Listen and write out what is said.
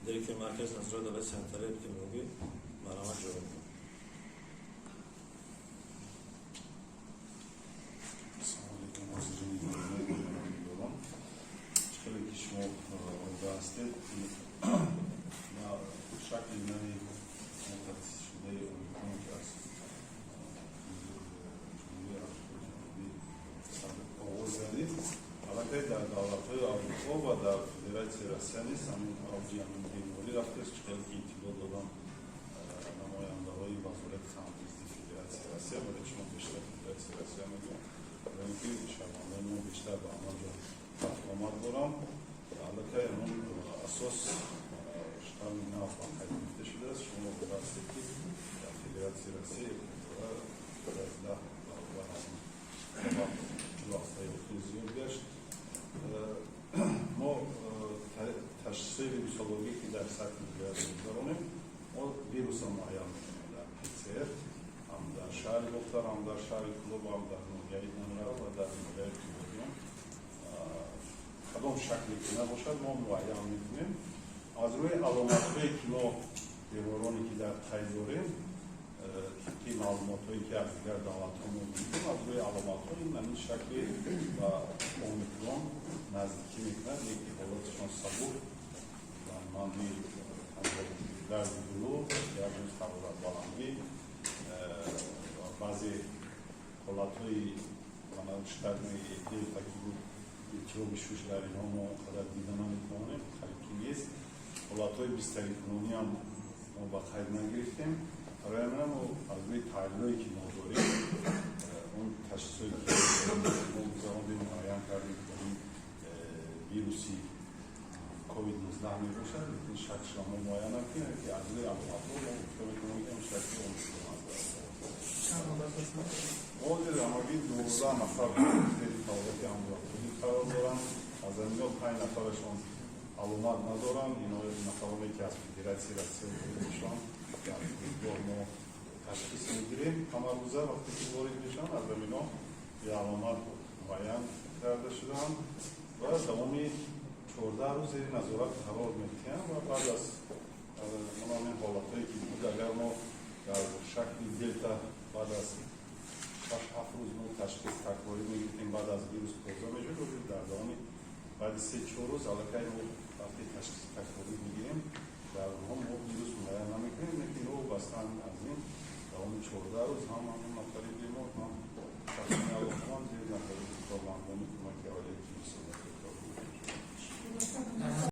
Директори Маркази назорати давлати санитарию эпидемиологӣ, марҳамат, ҷавоб. Ассалому алайкум, ҳозирини гиромӣ. Хеле ки шумо огоҳ ҳастед, шакли нави мутахассисшудаи Омикрон, ки аз Ҷумҳурии Африқои Ҷанубӣ оғоз гардид, аллакай дар давлатҳои Аврупо ва дар Федератсияи Россия низ ҳамин авҷи ҳамин беморӣ рафтааст. Чӣ хеле ки иттилоъ додам намояндаҳои Вазорати тандурустии Федератсияи Россия, барои шумо бештар Федератсияи Россия мегӯям, барои ин ки шаҳрвандони мо бештар ба ҳамон ҷо рафтуомад доранд. Аллакай ҳамон асос штамми нав ба қайд гирифта шудааст. Шумо огоҳ ҳастед, ки дар Федератсияи Россия аз 10 баробар аз 2 ҳафтаи охир зиёд гашт. Мо ташхисҳои вирусологӣ, ки дар сатҳи вилоят мегузаронем, мо вирусро муайян мекунем дар ПЦР, ҳам дар шаҳри Бохтар, ҳам дар шаҳри Кӯлоб, ҳам дар ноҳияи Данғара ва дар ноҳияи Қубодиён. Кадом шакле ки набошад, мо муайян мекунем. Аз рӯи аломатҳое, ки мо бемороне, ки дар қайд дорем, тибқи маълумотҳое, ки аз дигар давлатҳо мо гирифтем, аз рӯи аломатҳо ин ҳамин шакли ба Омикрон наздикӣ мекунад, лекин ҳолаташон сабук, манди дарди гулӯ, як рӯз ҳароратбаландӣ, баъзе ҳолатҳои штамми Делта, ки буд, илтиҳоби шуш, дар инҳо мо он қадар дида наметавонем, қариб ки нест. Ҳолатҳои бистарикунонӣ ҳам мо ба қайд нагирифтем. Барои ҳамин мо аз рӯи таҳлилое, ки мо дорем, он ташхисое, ки мо гузарондем, муайян кардем, ки ин вируси COVID-19 мебошад, лекин шаклшро мо муайян накунем, ки аз рӯи аломатҳо мо гуфта метавонем, ки ин шакли Омикрон аст. Ҳозир ҳамагӣ 12 нафар зери фаъолияти амбулаторӣ қарор доранд. Аз инҳо панҷ нафарашон аломат надоранд. Ино нафароне, ки аз Федератсияи Россия ворид мешаванд, дар фурудгоҳ мо ташхис мегирем ҳамарӯза, вақте ки ворид мешаванд. Аз ҳамино беаломат муайян карда шудаанд ва давоми 14 рӯз зери назорат қарор медиҳанд. Ва баъд аз ҳамин ҳолатҳое, ки буд, агар мо дар шакли Делта баъд аз 6-7 рӯз мо ташхис такрорӣ мегирифтем, баъд аз вирус тоза мешуд, дар давоми баъди 3-4 рӯз аллакай мо